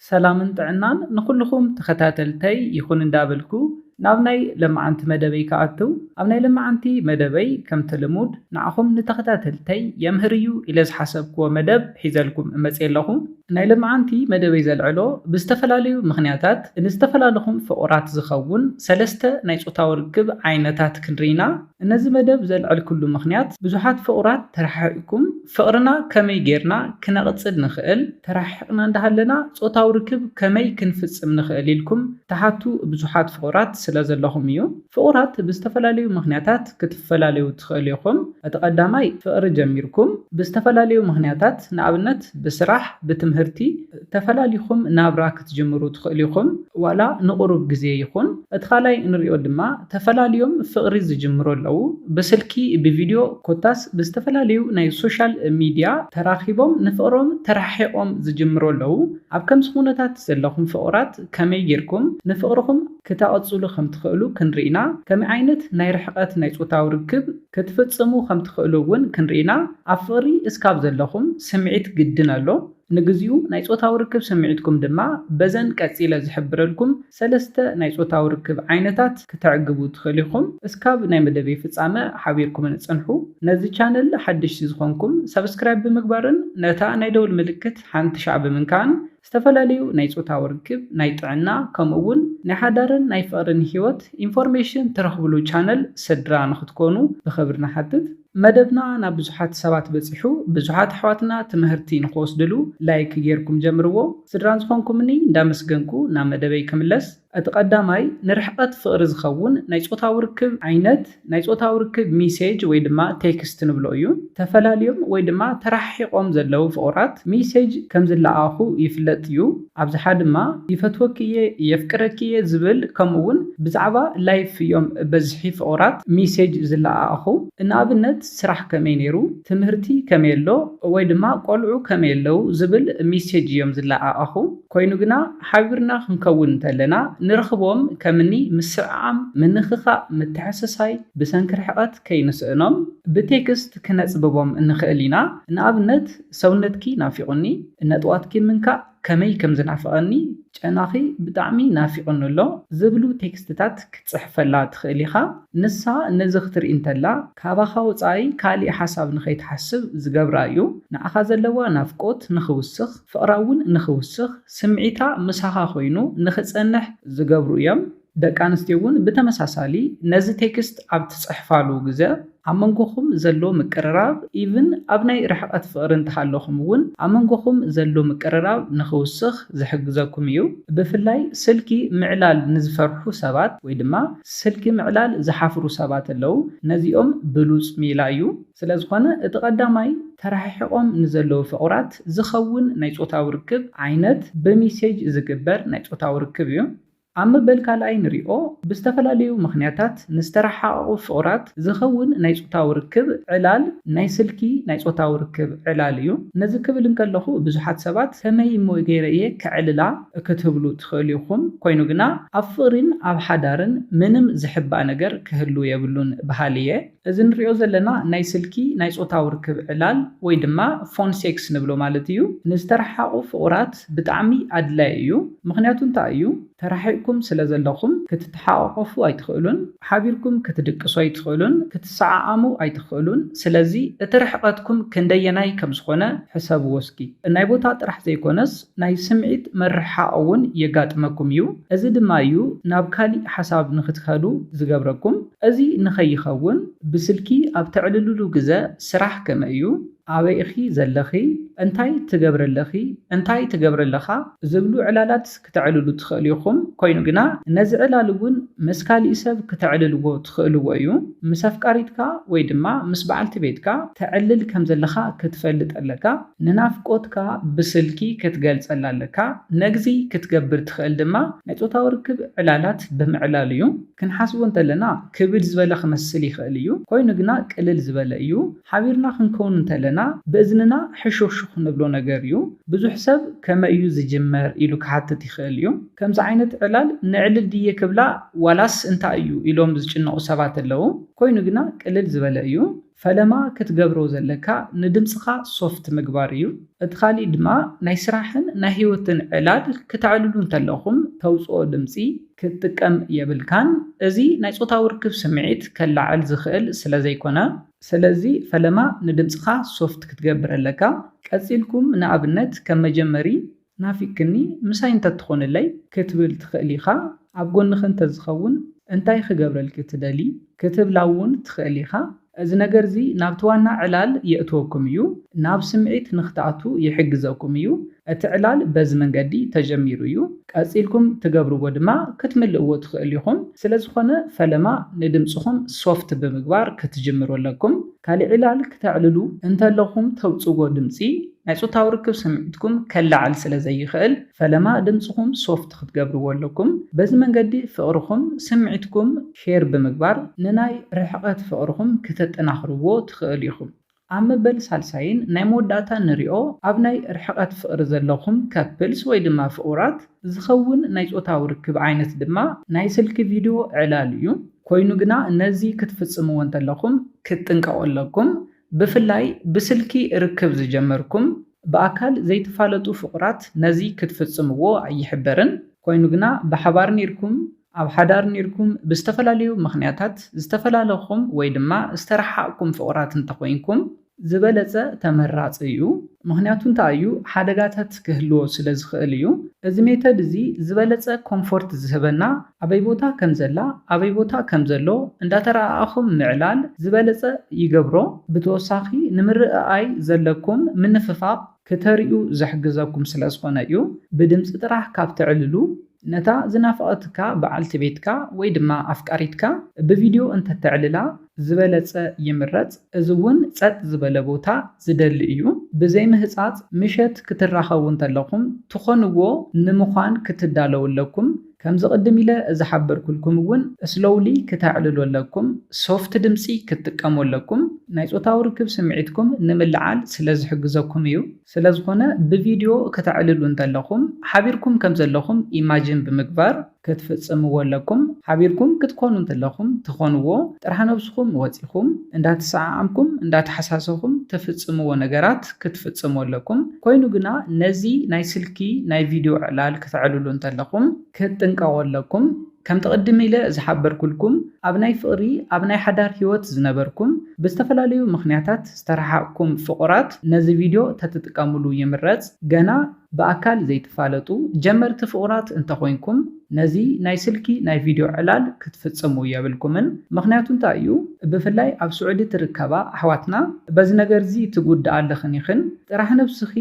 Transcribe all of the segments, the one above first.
ሰላምን ጥዕናን ንኹልኹም ተኸታተልተይ ይኹን እንዳበልኩ፣ ናብ ናይ ለማዓንቲ መደበይ ክኣቱ። ኣብ ናይ ለማዓንቲ መደበይ ከምቲ ልሙድ ንዓኹም ንተኸታተልተይ የምህር እዩ ኢለ ዝሓሰብክዎ መደብ ሒዘልኩም እመጽእ ኣለኹ። ናይ ለማዓንቲ መደበይ ዘልዕሎ ብዝተፈላለዩ ምኽንያታት ንዝተፈላለኹም ፍቑራት ዝኸውን ሰለስተ ናይ ጾታዊ ርክብ ዓይነታት ክንርኢና። ነዚ መደብ ዘልዐልኩሉ ምኽንያት ብዙሓት ፍቑራት ተረሓሒቕኩም ፍቕርና ከመይ ጌርና ክነቕጽል ንኽእል፣ ተረሓሒቕና እንዳሃለና ጾታዊ ርክብ ከመይ ክንፍጽም ንኽእል ኢልኩም ትሓቱ ብዙሓት ፍቑራት ስለ ዘለኹም እዩ። ፍቑራት ብዝተፈላለዩ ምኽንያታት ክትፈላለዩ ትኽእሉ ኢኹም። እቲ ቀዳማይ ፍቕሪ ጀሚርኩም ብዝተፈላለዩ ምኽንያታት ንኣብነት ብስራሕ፣ ብትምህርቲ፣ ተፈላሊኹም ናብራ ክትጅምሩ ትኽእሉ ኢኹም፣ ዋላ ንቑሩብ ግዜ ይኹን። እቲ ካልኣይ እንሪኦ ድማ ተፈላልዮም ፍቕሪ ዝጅምሩ ኣለዉ። ብስልኪ፣ ብቪድዮ ኮታስ ብዝተፈላለዩ ናይ ሶሻል ሚድያ ተራኺቦም ንፍቕሮም ተራሒቖም ዝጅምሩ ኣለዉ። ኣብ ከምዚ ኩነታት ዘለኹም ፍቑራት ከመይ ጌርኩም ንፍቕርኹም ክተቐጽሉ ከም ትኽእሉ ክንርኢና፣ ከመይ ዓይነት ናይ ርሕቐት ናይ ጾታዊ ርክብ ክትፍጽሙ ከም ትኽእሉ እውን ክንርኢና፣ ኣብ ፍቕሪ እስካብ ዘለኹም ስምዒት ግድን ኣሎ። ንግዚኡ ናይ ጾታዊ ርክብ ስምዒትኩም ድማ በዘን ቀጺለ ዝሕብረልኩም ሰለስተ ናይ ጾታዊ ርክብ ዓይነታት ክተዕግቡ ትኽእሉ ኢኹም። እስካብ ናይ መደበይ ፍጻመ ሓቢርኩምኒ ጽንሑ። ነዚ ቻነል ሓደሽቲ ዝኾንኩም ሰብስክራይብ ብምግባርን ነታ ናይ ደውል ምልክት ሓንቲ ሻዕ ብምንካን ዝተፈላለዩ ናይ ጾታዊ ርክብ፣ ናይ ጥዕና፣ ከምኡ እውን ናይ ሓዳርን ናይ ፍቕርን ህይወት ኢንፎርሜሽን ትረኽብሉ ቻነል ስድራ ንኽትኮኑ ብኽብሪ ንሓትት። መደብና ናብ ብዙሓት ሰባት በጺሑ፣ ብዙሓት ኣሕዋትና ትምህርቲ ንኽወስድሉ ላይክ ጌርኩም ጀምርዎ። ስድራ ዝኾንኩምኒ እንዳመስገንኩ ናብ መደበይ ክምለስ። እቲ ቀዳማይ ንርሕቀት ፍቕሪ ዝኸውን ናይ ጾታዊ ርክብ ዓይነት፣ ናይ ጾታዊ ርክብ ሚሴጅ ወይ ድማ ቴክስት ንብሎ እዩ። ተፈላልዮም ወይ ድማ ተረሓሒቖም ዘለዉ ፍቑራት ሚሴጅ ከም ዝለኣኹ ይፍለጥ እዩ። ኣብዝሓ ድማ ይፈትወኪ እየ፣ የፍቅረኪ እየ ዝብል፣ ከምኡ እውን ብዛዕባ ላይፍ እዮም በዝሒ ፍቑራት ሚሴጅ ዝለኣኣኹ። ንኣብነት ስራሕ ከመይ ነይሩ፣ ትምህርቲ ከመይ ኣሎ፣ ወይ ድማ ቆልዑ ከመይ ኣለዉ ዝብል ሚሴጅ እዮም ዝለኣኣኹ። ኮይኑ ግና ሓቢርና ክንከውን እንተለና ንረኽቦም ከምኒ ምስዕዓም፣ ምንኽኻእ፣ ምትሕስሳይ ብሰንኪ ርሕቐት ከይንስእኖም ብቴክስት ክነጽብቦም ንኽእል ኢና። ንኣብነት ሰውነትኪ ናፊቑኒ፣ ነጥዋትኪ ምንካእ ከመይ ከም ዝናፍቐኒ፣ ጨናኺ ብጣዕሚ ናፊቑኒ ኣሎ ዝብሉ ቴክስትታት ክትጽሕፈላ ትኽእል ኢኻ። ንሳ ነዚ ክትርኢ እንተላ ካባኻ ወጻኢ ካሊእ ሓሳብ ንኸይትሓስብ ዝገብራ እዩ። ንዓኻ ዘለዋ ናፍቆት ንኽውስኽ፣ ፍቕራ እውን ንኽውስኽ፣ ስምዒታ ምሳኻ ኮይኑ ንኽጸንሕ ዝገብሩ እዮም። ደቂ ኣንስትዮ እውን ብተመሳሳሊ ነዚ ቴክስት ኣብ ትጽሕፋሉ ግዘ ኣብ መንጎኹም ዘሎ ምቅርራብ፣ ኢቭን ኣብ ናይ ርሕቐት ፍቕሪ እንተሃለኹም እውን ኣብ መንጎኹም ዘሎ ምቅርራብ ንኽውስኽ ዝሕግዘኩም እዩ። ብፍላይ ስልኪ ምዕላል ንዝፈርሑ ሰባት ወይ ድማ ስልኪ ምዕላል ዝሓፍሩ ሰባት ኣለዉ። ነዚኦም ብሉጽ ሜላ እዩ። ስለ ዝኾነ እቲ ቀዳማይ ተረሓሒቖም ንዘለዉ ፍቑራት ዝኸውን ናይ ጾታዊ ርክብ ዓይነት ብሚሴጅ ዝግበር ናይ ጾታዊ ርክብ እዩ። ኣብ መበል ካልኣይ ንሪኦ ብዝተፈላለዩ ምኽንያታት ንዝተረሓቐቑ ፍቑራት ዝኸውን ናይ ጾታዊ ርክብ ዕላል ናይ ስልኪ ናይ ጾታዊ ርክብ ዕላል እዩ። ነዚ ክብል እንከለኹ ብዙሓት ሰባት ከመይ እሞ ገይረ እየ ከዕልላ ክትብሉ ትኽእሉ ኢኹም። ኮይኑ ግና ኣብ ፍቕሪን ኣብ ሓዳርን ምንም ዝሕባእ ነገር ክህሉ የብሉን በሃሊ እየ። እዚ ንሪኦ ዘለና ናይ ስልኪ ናይ ጾታዊ ርክብ ዕላል ወይ ድማ ፎን ሴክስ ንብሎ ማለት እዩ። ንዝተረሓቑ ፍቑራት ብጣዕሚ ኣድላዪ እዩ። ምኽንያቱ እንታይ እዩ? ተረሓሒቕኩም ስለ ዘለኹም ክትተሓቋቆፉ ኣይትኽእሉን፣ ሓቢርኩም ክትድቅሱ ኣይትኽእሉን፣ ክትሰዓዓሙ ኣይትኽእሉን። ስለዚ እቲ ርሕቐትኩም ክንደየናይ ከም ዝኾነ ሕሰብዎ እስኪ። ናይ ቦታ ጥራሕ ዘይኮነስ ናይ ስምዒት ምርሕሓቕ እውን የጋጥመኩም እዩ። እዚ ድማ እዩ ናብ ካሊእ ሓሳብ ንኽትኸዱ ዝገብረኩም። እዚ ንኸይኸውን ብስልኪ ኣብ ተዕልልሉ ግዘ ስራሕ ከመይ እዩ? ኣበይ ኢኺ ዘለኺ? እንታይ ትገብሪ ኣለኺ? እንታይ ትገብሪ ኣለኻ? ዝብሉ ዕላላት ክተዕልሉ ትኽእሉ ኢኹም። ኮይኑ ግና ነዚ ዕላል እውን ምስ ካሊእ ሰብ ክተዕልልዎ ትኽእልዎ እዩ። ምስ ኣፍቃሪትካ ወይ ድማ ምስ በዓልቲ ቤትካ ተዕልል ከም ዘለኻ ክትፈልጥ ኣለካ። ንናፍቆትካ ብስልኪ ክትገልጸላ ኣለካ። ነግዚ ክትገብር ትኽእል ድማ ናይ ጾታዊ ርክብ ዕላላት ብምዕላል እዩ። ክንሓስቦ እንተለና ክብድ ዝበለ ክመስል ይኽእል እዩ። ኮይኑ ግና ቅልል ዝበለ እዩ። ሓቢርና ክንከውን እንተለና ብእዝንና ሕሹኽሹኽ ንብሎ ነገር እዩ። ብዙሕ ሰብ ከመይ እዩ ዝጅመር ኢሉ ክሓትት ይኽእል እዩ። ከምዚ ዓይነት ዕላል ነዕልል ድየ ክብላ ዋላስ እንታይ እዩ ኢሎም ዝጭነቑ ሰባት ኣለዉ። ኮይኑ ግና ቅልል ዝበለ እዩ። ፈለማ ክትገብሮ ዘለካ ንድምፅኻ ሶፍት ምግባር እዩ። እቲ ካሊእ ድማ ናይ ስራሕን ናይ ህይወትን ዕላል ክተዕልሉ እንተለኹም ተውፅኦ ድምፂ ክትጥቀም የብልካን። እዚ ናይ ፆታዊ ርክብ ስምዒት ከላዕል ዝኽእል ስለ ዘይኮነ፣ ስለዚ ፈለማ ንድምፅኻ ሶፍት ክትገብር ኣለካ። ቀፂልኩም ንኣብነት ከም መጀመሪ ናፊቅክኒ ምሳይ እንተትኾንለይ ክትብል ትኽእል ኢኻ። ኣብ ጎንኺ እንተዝኸውን እንታይ ክገብረልኪ ትደሊ ክትብላ እውን ትኽእል ኢኻ። እዚ ነገር እዚ ናብቲ ዋና ዕላል የእትወኩም እዩ። ናብ ስምዒት ንክትኣቱ ይሕግዘኩም እዩ። እቲ ዕላል በዚ መንገዲ ተጀሚሩ እዩ። ቀጺልኩም ትገብርዎ ድማ ክትምልእዎ ትኽእሉ ኢኹም። ስለ ዝኾነ ፈለማ ንድምጽኹም ሶፍት ብምግባር ክትጅምሩ ኣለኩም። ካሊእ ዕላል ክተዕልሉ እንተለኹም ተውጽዎ ድምጺ ናይ ጾታዊ ርክብ ስምዒትኩም ከለዓል ስለ ዘይኽእል ፈለማ ድምጽኹም ሶፍት ክትገብርዎ ኣለኩም። በዚ መንገዲ ፍቕርኹም ስምዒትኩም ሼር ብምግባር ንናይ ርሕቐት ፍቕርኹም ክተጠናኽርዎ ትኽእሉ ኢኹም። ኣብ መበል ሳልሳይን ናይ መወዳእታ ንሪኦ ኣብ ናይ ርሕቐት ፍቕሪ ዘለኹም ከፕልስ ወይ ድማ ፍቑራት ዝኸውን ናይ ጾታዊ ርክብ ዓይነት ድማ ናይ ስልኪ ቪድዮ ዕላል እዩ። ኮይኑ ግና ነዚ ክትፍጽምዎ እንተለኹም ክትጥንቀቑ ኣለኩም። ብፍላይ ብስልኪ ርክብ ዝጀመርኩም ብኣካል ዘይትፋለጡ ፍቑራት ነዚ ክትፍጽምዎ ኣይሕበርን። ኮይኑ ግና ብሓባር ኔርኩም ኣብ ሓዳር ኔርኩም ብዝተፈላለዩ ምኽንያታት ዝተፈላለኹም ወይ ድማ ዝተረሓቕኩም ፍቑራት እንተኾይንኩም ዝበለጸ ተመራጺ እዩ። ምኽንያቱ እንታይ እዩ? ሓደጋታት ክህልዎ ስለ ዝኽእል እዩ። እዚ ሜተድ እዚ ዝበለጸ ኮምፎርት ዝህበና ኣበይ ቦታ ከም ዘላ ኣበይ ቦታ ከም ዘሎ እንዳተረኣኣኹም ምዕላል ዝበለጸ ይገብሮ። ብተወሳኺ ንምርኣኣይ ዘለኩም ምንፍፋቕ ክተርእዩ ዘሕግዘኩም ስለ ዝኾነ እዩ። ብድምጺ ጥራሕ ካብ ተዕልሉ ነታ ዝናፈቐትካ በዓልቲ ቤትካ ወይ ድማ ኣፍቃሪትካ ብቪድዮ እንተተዕልላ ዝበለጸ ይምረጽ። እዚ እውን ጸጥ ዝበለ ቦታ ዝደሊ እዩ። ብዘይ ምህጻጽ ምሸት ክትራኸቡ እንተለኹም ትኾንዎ ንምዃን ክትዳለዉ ኣለኩም። ከምዚ ቅድም ኢለ ዝሓበርኩልኩም እውን ስሎውሊ ክተዕልሉ ኣለኩም። ሶፍት ድምጺ ክትጥቀሙ ኣለኩም። ናይ ጾታዊ ርክብ ስምዒትኩም ንምልዓል ስለ ዝሕግዘኩም እዩ። ስለ ዝኾነ ብቪድዮ ክተዕልሉ እንተለኹም ሓቢርኩም ከም ዘለኹም ኢማጂን ብምግባር ክትፍጽምዎ ኣለኩም። ሓቢርኩም ክትኮኑ እንተለኹም ትኾንዎ ጥራሕ ነብስኹም ወጺኹም እንዳተሰዓዓምኩም እንዳተሓሳሰኹም ትፍጽምዎ ነገራት ክትፍጽሙ ኣለኩም። ኮይኑ ግና ነዚ ናይ ስልኪ ናይ ቪድዮ ዕላል ክተዕልሉ እንተለኹም ክትጥንቀቑ ኣለኩም። ከምቲ ቅድም ኢለ ዝሓበርኩልኩም ኣብ ናይ ፍቕሪ ኣብ ናይ ሓዳር ህይወት ዝነበርኩም ብዝተፈላለዩ ምኽንያታት ዝተረሓቕኩም ፍቑራት ነዚ ቪድዮ ተትጥቀምሉ ይምረጽ። ገና ብኣካል ዘይትፋለጡ ጀመርቲ ፍቑራት እንተኾይንኩም ነዚ ናይ ስልኪ ናይ ቪድዮ ዕላል ክትፍጽሙ የብልኩምን። ምኽንያቱ እንታይ እዩ? ብፍላይ ኣብ ስዑዲ ትርከባ ኣሕዋትና በዚ ነገር እዚ ትጉድኣ ኣለኽን ኢኽን። ጥራሕ ነብስኺ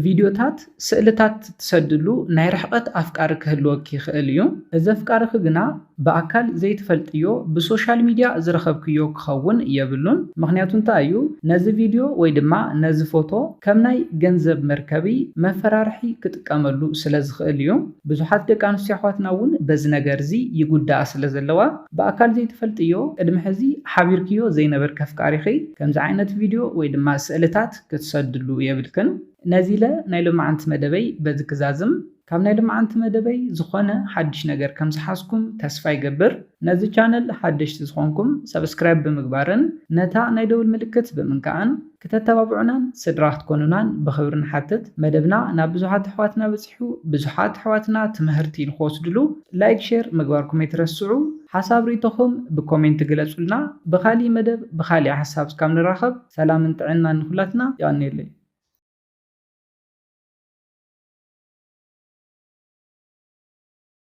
ቪድዮታት፣ ስእልታት ትሰድሉ ናይ ርሕቐት ኣፍቃሪ ክህልወኪ ይኽእል እዩ። እዚ ኣፍቃርኺ ግና ብኣካል ዘይትፈልጥዮ ብሶሻል ሚድያ ዝረኸብክዮ ክኸውን የብሉን። ምኽንያቱ እንታይ እዩ? ነዚ ቪድዮ ወይ ድማ ነዚ ፎቶ ከም ናይ ገንዘብ መርከቢ መፈራርሒ ክጥቀመሉ ስለ ዝኽእል እዩ። ብዙሓት ደቂ ኣንስትዮ ኣሕዋትና እውን በዚ ነገር እዚ ይጉዳኣ ስለ ዘለዋ ብኣካል ዘይትፈልጥዮ ቅድሚ ሕዚ ሓቢርክዮ ዘይነበርኪ ኣፍቃሪኺ ከምዚ ዓይነት ቪድዮ ወይ ድማ ስእልታት ክትሰድሉ የብልክን። ነዚ ኢለ ናይ ሎማዓንቲ መደበይ በዚ ክዛዝም። ካብ ናይ ሎማዓንቲ መደበይ ዝኾነ ሓድሽ ነገር ከም ዝሓዝኩም ተስፋ ይገብር። ነዚ ቻነል ሓደሽቲ ዝኾንኩም ሰብስክራይብ ብምግባርን ነታ ናይ ደውል ምልክት ብምንካእን ክተተባብዑናን ስድራ ክትኮኑናን ብኽብሪ ንሓትት። መደብና ናብ ብዙሓት ኣሕዋትና በጺሑ፣ ብዙሓት ኣሕዋትና ትምህርቲ ንክወስድሉ ላይክ፣ ሼር ምግባርኩም ኣይትረስዑ። ሓሳብ ርእይቶኹም ብኮሜንት ግለጹልና። ብኻሊእ መደብ ብኻሊእ ሓሳብ እስካብ ንራኸብ ሰላምን ጥዕናን ንኹላትና። የቐንየለይ።